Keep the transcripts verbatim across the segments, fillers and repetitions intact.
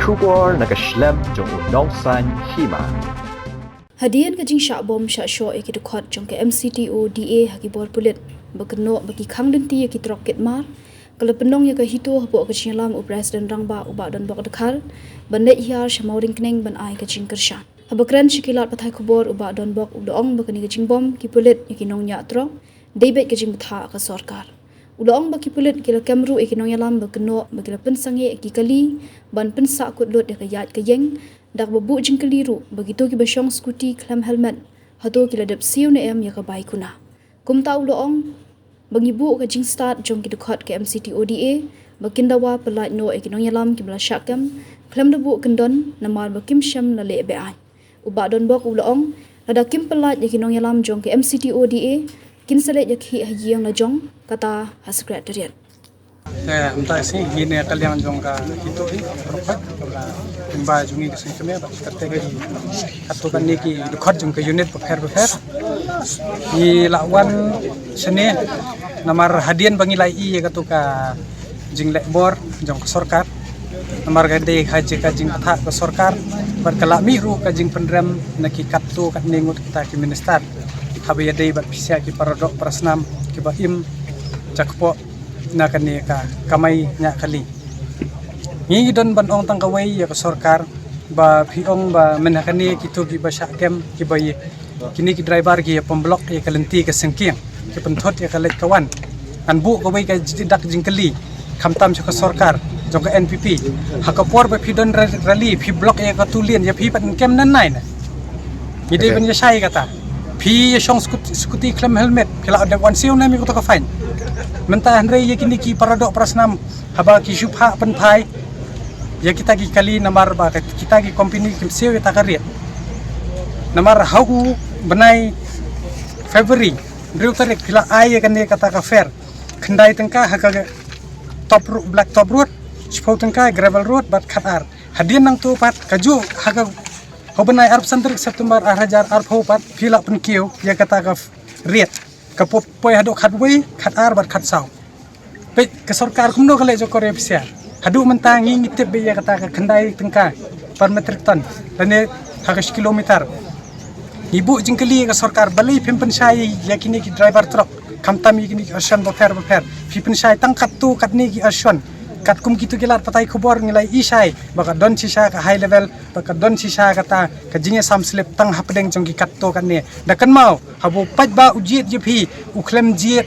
Khubor na ka shlem jong u nongsaiñ hima. Hadien ka jingshah bom shah shoh ïa ki dkhot jong ka M C T O D A ha ki bor pulit ba kynnoh ba ki khang lynti ïa ki trok kit mar, ka la pynlong ïa ka HITO hapoh ka jingïalam u President Rangbah u Bah Donbok Dkhar ban leit hiar sha Mawryngkneng ban ai ka jingkyrshan. Haba kren sha ki lad pathai khubor u Bah Donbok u la ong ba kane ka jingbom ki pulit ïa ki nongñiah trok dei beit ka jingbthah ka sorkar. U la ong ba ki pulit ki la kem ruh ïa ki nongïalam ba kynnoh ba ki la pynsangeh ïa ki kali ban pynsah kut lut ïa ka ïaid ka ïeng, da kaba buh jingkylli ruh ba kito kiba shong scooty khlem helmet hato ki la dep siew ne em ïa ka bai kuna. Kumta u la ong ba ngi buh ka jingstad jong ki dkhot ka M C T O D A ba kin dawa pyllait noh ïa ki nongïalam kiba la shah kem khlem da buh kyndon namar ba kim shym la leh be-aiñ. U Bah Donbok u la ong, lada kim pyllait ïa ki nongïalam jong ka M C T O D A, kin sa leit ïakhih ha ïing la jong, kata ha Secretariat. Te mynta shi ngi ne ka liang jong ka HITO hi, Prophet, ba jong ngi ka seng kmie, ba kata ka hi, kato kane ki dkhot jong ka unit bapher bapher. Ngi la wan shane namar hadien ba ngi la ïohi ïa kato ka jingleh bor jong ka sorkar. Namar ka dei ha ka jingpynthah ka sorkar bad ka la mih ruh ka jingpynrem na ki katto katne ngut kita ki minister. Haba ïadei bad pisa ki paradoh parasnam kiba im jakpoh na kane ka kamai ñiah kali. Ngi don ban ong tang kawei ïa ka sorkar ba phi ong ba mynta kane kito kiba shah kem kiba ïa kine ki driver ki ïa pynblock ïa ka lynti ka sengkiang, ki pynthut ïa ka leit ka wan. Ngan buh kawei ka jingdak jingkylli khamtam sha ka sorkar jong ka N P P. Ha ka por ba phi don ra-, rally phi block ïa ka two lane, ïa phi pat kem nan nai na. Ngi dei ban ïa shai kata. Phi ïa shong scooty, scooty khlem helmet, phi la dep wan siew ne em ïa kato ka fine. Mynta hynrei ïa kine ki paradoh parasnam haba ki shu phah pynphai ïa kita ki kali namar ba ka, kita ki company kim siew ïa ta ka rate. Namar ha u bnai February, hynriew tarik phi la ai ïa kane kata ka fare khyndai tyngka ha ka top ro-, black top road, shiphew tyngka gravel road bad khatar. Hadien nangto pat kajuh ha ka, ha u bnai arphew san tarik September ar hajar arphew pat phi la pynkiew ïa kata ka rate. Ka poi, poi haduh khatwei, khatar bad khatsaw. Peit ka sorkar kumno ka leh jokor ïa pisa. Haduh mynta ngi ngi tip beit ïa kata ka khyndai tyngka per metric ton lane ha ka shi kilometer. Ngi buh jingkylli ïa ka sorkar balei phim pynshai ïa kine ki driver truck khamtam ïa kine ki option bapher bapher. Phi pynshai tang katto katne ki option. Katkum kito ki lad pathai khubor ngi la ïohi shai ba ka don shisha ka high level, ba ka don shisha kata ka jingïasam slip tang hapdeng jong ki katto katne. Da kynmaw haba u paidbah u jied ïa phi u khlem jied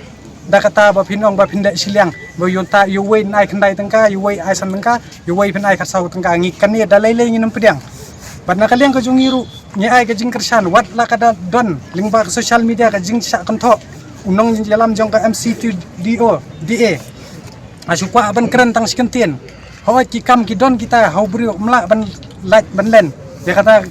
da kata ba phin ong ba phin dei shiliang, ba ïoh ta ïoh wei ai khyndai tyngka, ïoh wei ai san tyngka, ïoh wei phin ai khatsaw tyngka. Ngi kane da lei lei ngin ym pdiang. Bad na ka liang ka jong ngi ruh ngi ai ka jingkyrshan wat la ka da don lyngba ka social media ka jingshah kynthoh u nongïalam jong ka M C T O D A. Nga shu kwah ban kren tang shi kyntien. Hooid ki kam ki don kita, ha u briew um lah ban lait ban len ïa kata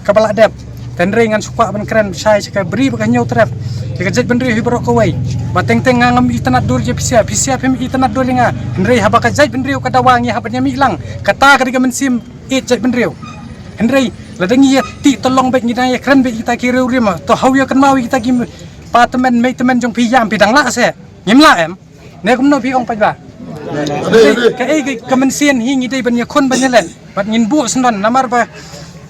kaba lah dep. Hynrei ngan shu kwah ban kren shai sha ka bri ba ka hynñiew trep ïa ka jaitbynriew hi baroh kawei. Ba teng teng nga ngam itynnad dur ïa phi sha, phi sha phim itynnad dur ïa nga. Hynrei haba ka jaitbynriew ka dawa ngi hap ban ïa mih lang. Kata ka dei ka mynsiem ïeit jaitbynriew. Hynrei lada ngi ïa tih tyllong beit ngi dang ïa kren beit kita ki riew rim, to haw ïa kynmaw ïa kita ki pa tymmen mei tymmen jong phi ïam, phi dang lah se. Ngim lah em? Ne kumno phi ong paidbah? Kaei ka, ka mynsiem hi ngi dei ban ïakhun ban ïalet bad ngin buh syndon namar ba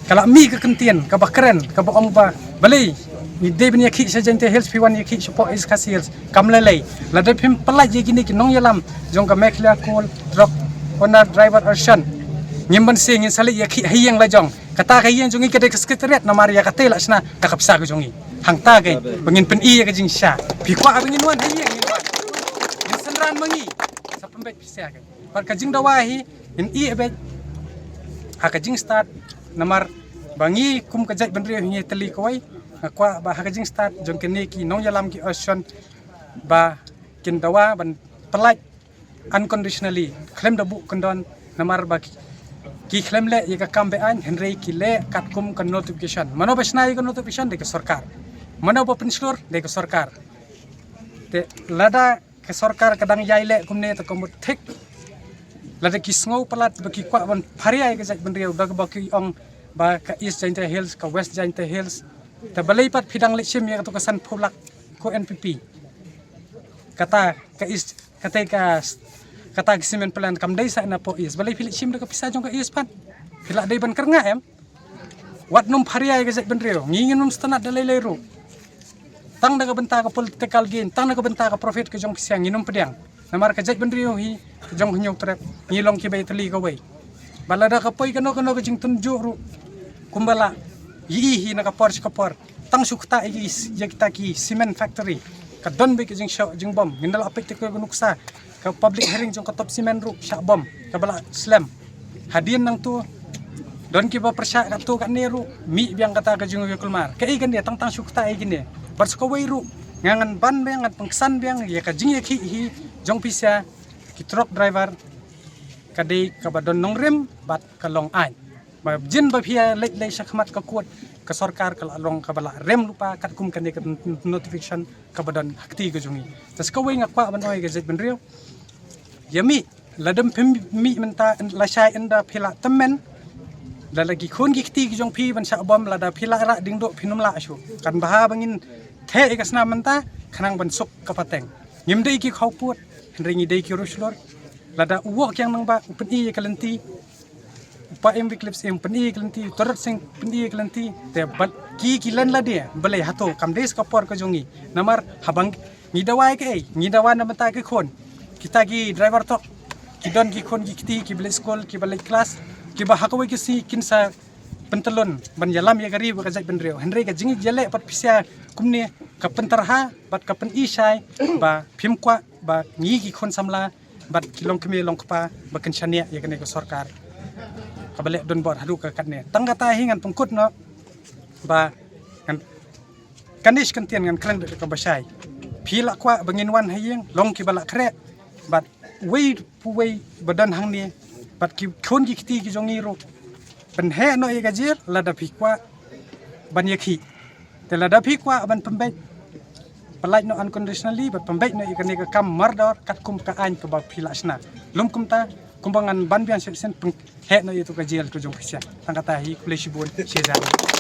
ka la mih ka kyntien kaba kren kaba ong ba balei ngi dei ban ïakhih sha Jaintia Hills, phi wan ïakhih shapoh East Khasi Hills. Kam lei lei. Lada phim pyllait ïa kine ki nongïalam jong ka Meghalaya Coal Truck Owner Driver Association, ngim banse, ngin sa leit ïakhih ha ïing la jong. Kata ka ïing jong ngi ka dei ka secretariat namar ïa kata la shna da ka pisa ka jong ngi. Hangta ka ba ngin pyni ïa ka jingshisha. Phi kwah ba ngin wan ha ïing, ngin wan. Ngin synran ma ngi. Sa pynbeit pisa ka. Bad ka jingdawa hi ngin ïeh beit ha ka jingstad namar ba ngi kum ka jaitbynriew ngi tylli kawei. Nga kwah ba ha ka jingstad jong kine ki nongïalam ki association ba kin dawa ban pyllait unconditionally, khlem da buh kyndon, namar ba ki, ki khlem leh ïa ka kam be-aiñ, hynrei ki leh katkum ka notification. Mano ba shna ïa ka notification? Dei ka sorkar. Mano ba pynshlur? Dei ka sorkar. Te lada ka sorkar ka dang ïai leh kumne te ka mut thik. Lada ki sngew palat ba ki kwah ban pharia ïa ka jaitbynriew da kaba ki ong ba ka East Jaintia Hills, ka West Jaintia Hills. Te balei pat phi dang leit shim ïa kato ka sanphew lak ko N P P. Kata ka East, kata ka s-, Kata ka cement plant kam dei sa na pok East. Balei phi leit shim da ka pisa jong ka East pat? Phi la dei ban kyrngah em? Wat nym pharia ïa ka jaitbynriew. Ngi ngin nym sngewtynnat da lei lei ruh. Tang da ka bynta ka political gain, tang da ka bynta ka profit ka jong pisa ngi nym pdiang. Namar ka jaitbynriew hi ka jong Hynñiewtrep, ngi long kiba ïatylli kawei. Bad lada ka poi kano kano ka jingtynjuh ruh, kumba la ïohi hi na ka por sha ka por, tang shu ktah ïa ki, ïa kita ki cement factory, ka don beit ka jingshoh jingbom. Ngin da la peit te ka nuksa ka public hearing jong ka Top Cement ruh, shah bom, kaba la slem. Hadien nangto don kiba pyrshah katto katne ruh, mih biang kata ka jingïakulmar. Kaei kane, tang tang shu ktah ïa kine. Bad sha kawei ruh, nga ngan ban biang, ngan pynksan biang ïa ka jingïakhih hi jong pisa ki truck driver, ka dei kaba don nongrim bad ka long aiñ. Ba jin ba phi ïa leit leit sha khmat ka court, ka sorkar ka la long kaba la rem lypa katkum kane ka notification kaba don ha kti ka jong ngi. Te sha kawei nga kwah ban ong ïa ka jaitbynriew, ïa mih, lada phim mih mynta, lashai ynda phi la tymmen, lada ki khun ki kti ki jong phi ban shah bom, lada phi la rah diengduh phin ym lah shuh. Kan bha ba ngin theh ïa ka snam mynta khnang ban suk ka pateng. Ngim dei ki khawpud, hynrei ngi dei ki riewshlur. Lada u Woh Kiang Nangbah u pyni ïa ka lynti, u Paiem Wycliffe Syiem u pyni ïa ka lynti, u Torot Sing u pyni ïa ka lynti, te bad ki, ki len lade, balei hato kam dei sha ka por ka jong ngi? Namar haba ngi dawa ïa kaei, ngi dawa na bynta ki khun. Kita ki driver truck ki don ki khun ki kti kiba leit skul, kiba leit klas, kiba ha kawei ka sngi kin sa pyntyllun ban ïalam ïa ka ri bad ka jaitbynriew. Hynrei ka jingïaleh pat pisa kumne ka pyntarha bad ka pyni shai ba phim kwah ba ngi ki khun samla bad ki longkmie longkpa ba kin shaniah ïa kane ka sorkar kaba leh donbor haduh ka katne. Tang kata hi ngan pynkut noh ba ngan, kane shi kyntien ngan kren da kaba shai. Phi la kwah ba ngin wan ha ïing, long kiba la khreh, bad uwei pa uwei ba don hangne, bad ki khun ki kti ki jong ngi ruh, pynheh noh ïa ka jel lada phi kwah ban ïakhih. Te lada phi kwah ban pynbeit, pynlait noh unconditionally bad pynbeit noh ïa kane ka kam mardor katkum ka aiñ kaba phi la shna. Lym kumta, kumba ngan ban biang shisien, pynheh noh ïa tu ka jel ka jong pisa. Tang kata hi, khublei shibun, shi hajar.